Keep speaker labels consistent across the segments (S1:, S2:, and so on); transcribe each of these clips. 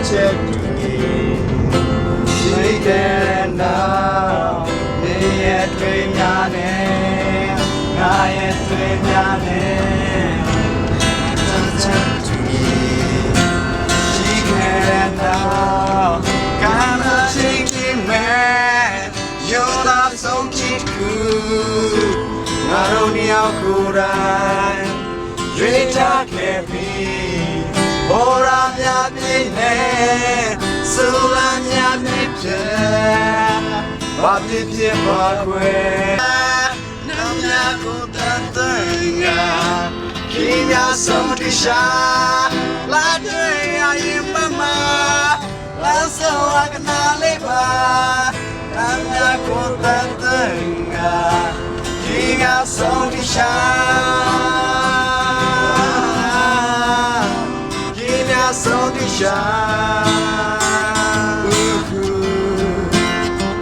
S1: ချက်တူနေရှိတဲ့နောက်နေရဲ့တွေးများနဲ့ငါရဲ့တွေးများနဲ့ချက်ချက်တူနေရှိခဲ့တဲ့နောက်ကာမရှိခင်မဲ့ယောသာဆုံးချစ်ကူငါတို့နှစ်ယောက်ကိုယ်တိုင် ရွေးချခဲ့ပြီဘောရာမြပြည့်နဲ့ဆူလာမြပြည့်ဖြစ်ဘာဖြစ်ဖြစ်ပါခွေနမ်းမြကိုတန်တန်ငါခင်ဗျာဆုံးတရှာလာတဲ့ရရင်ပမာလာဆောကနာလေးပါနမ်းမြကိုတန်တန်ငါခင်ဗျာဆုံးတရှာ ခင်ဗျာဆုံးတရှာ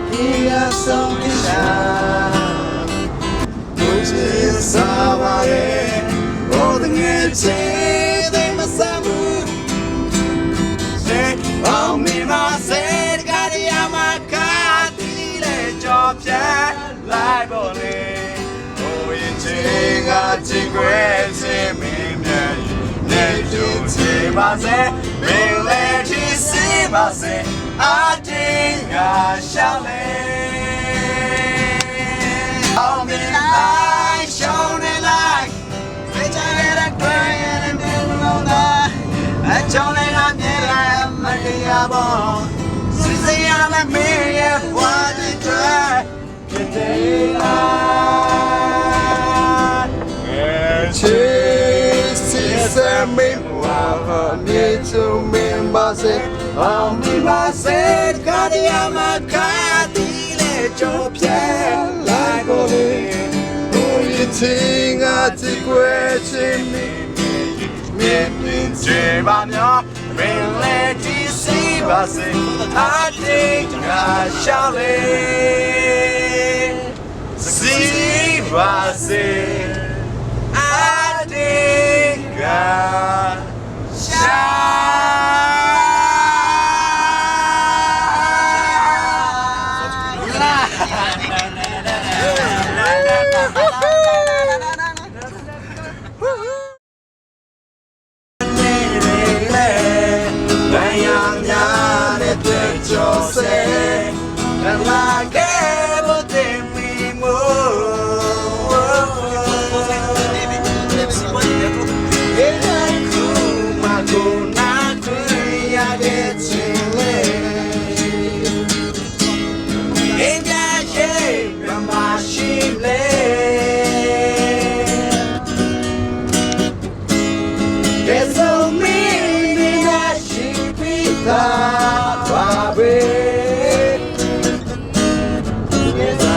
S1: ခင်ဗျာဆုံးတရှာကိုချစ်စားပါရဲ့ဘိုးတငယ်ချင်းသိမဆမ်းဘူးစေအောင်မီမစေတကရရမကာတီလေကြော်ပြလိုက်ပေါ်လေဟိုရင်ချင်းကချစ်ခွဲချင်းမင်းမြတ်နေကျူချေပါစေမင်းလေချစ်စီပါစေအတင်းကရှောင်းလေအောင်မလိုက်ရှောင်းနေလိုက် ဖေးချရတဲ့တွေ့ရတဲ့လုံးသားအချောင်းလေးကမြဲတယ်မတရားပေါ့စစ်စရမမင်းရဲ့ဘွားတဲ့တွေ့ဖြစ်တယ်လားငယ်ချစ်စီစမင်းဝါမြေချုံမင်းပါစေအောင်ဒီပါစေကရမကာတီလေချိုးပြဲလိုက်ကိုလေ 听啊，这关心你，面面这把鸟，没来的西巴西，他听啊笑嘞，西巴西，阿听啊笑。 Que so mini na shipita baby Que so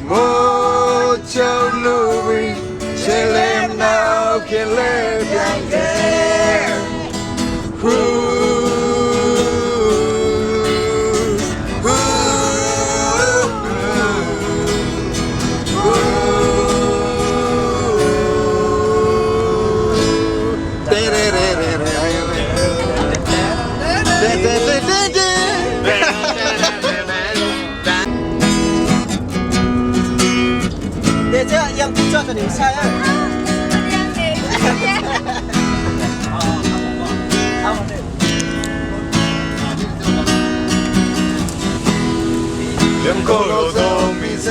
S1: Mucho lubi, chile now que le bianque.
S2: 对，这样不转的你猜啊。
S1: 两个路都没在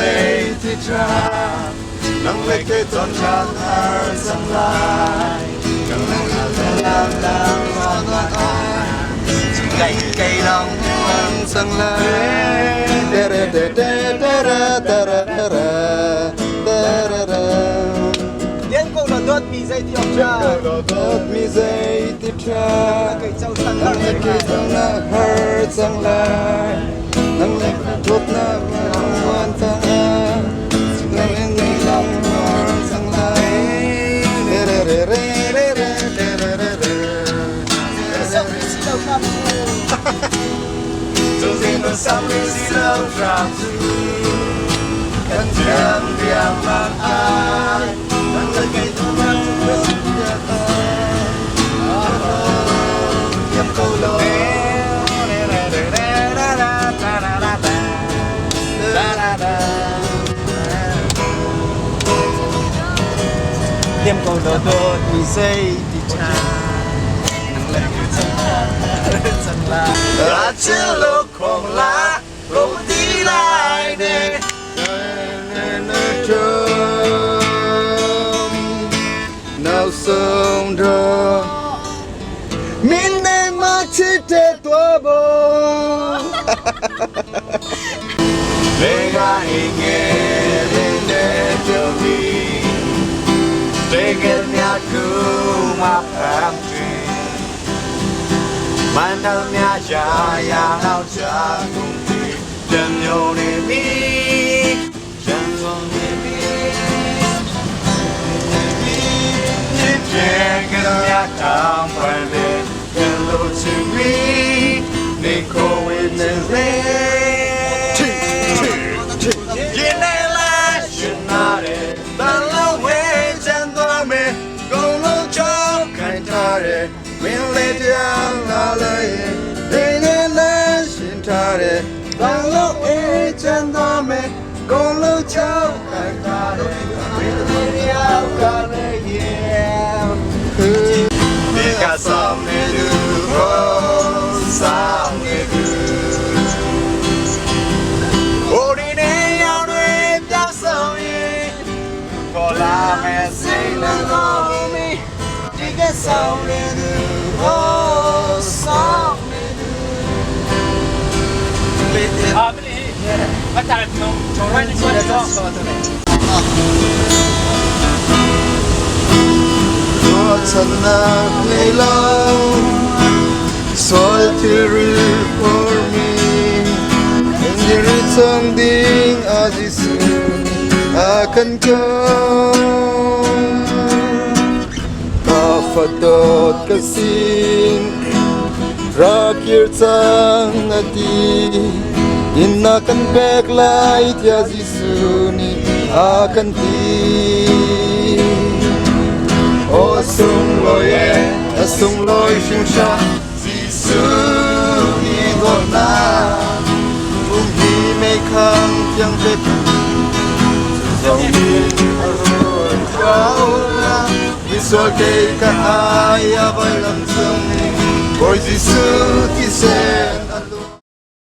S1: 地查，能来给装查二上来，能来来来来来，给给浪上来，哒哒哒哒哒哒哒哒哒哒。
S2: 连够了多比赛掉价，
S1: 罗多米在地查。
S2: 给招餐
S1: 能来给咱那儿上来，能来多那万咱，能来你老儿上来，嘞嘞嘞嘞嘞嘞嘞嘞嘞。
S2: 上一期到看。
S1: Sam si lo tram cu kan thiam riangmang ai nang le kei tu ma thiam ko lo. Thiam ko lo dawt mi zei ti ṭha nang le kei cang la Achillo khong la ko ti lai ne.
S3: နောက်ဆုံးတော့မင်းနဲ့မချစ်တဲ့တော့ဘော
S1: လေကအိမ်ငယ်လေးနဲ့ကြုံပြီးတေကမြကူမဖမ်းချီမန္တမြရာရာနောက်ချကုန်ပြီပြန်မြုံနေပြီရန်ကုန်နေပြီဒီပြေကမြတောင်းပန်တယ်ပြန်လို့ချင်ပြီနေကိုဝင်နေလေ ရင်နဲ့လားရှင်နာတယ်တန်လုံးဝဲချမ်းသွားမယ်
S3: ကုန်လုံးချောင်းခံထားတယ်မင်းလေးတရားလာလေဒီနေ့လမ်းရှင်ထားတယ်တန်လုံးအေးချမ်းသာမယ်ကုန်လုံးချောင်းခံထားတယ်မင်းလေးတရားကလည်း yeah
S1: ဒီကဆောင်နေသူဟောဆောင်နေသူဟိုဒီနေရောက်တွေပြောင်းဆောင်ရင်ခေါ်လာမယ်စိတ်လုံးတော်မီ
S2: ဒီကဆောင်နေသူဟိုဆောင်နေသူ
S3: What's enough love Solitary for me And the return ding as soon I can come Kafadot kasin Rakir cang nati Innakan pek lai tia jisuni akan ti O sung loi e a sung loi hring sha Jesu ni dawt na Kum hi mei khang tiang te Zong ni a ruan kau na Mi sual kei ka ai a vai lam cung ni Bawi Jesu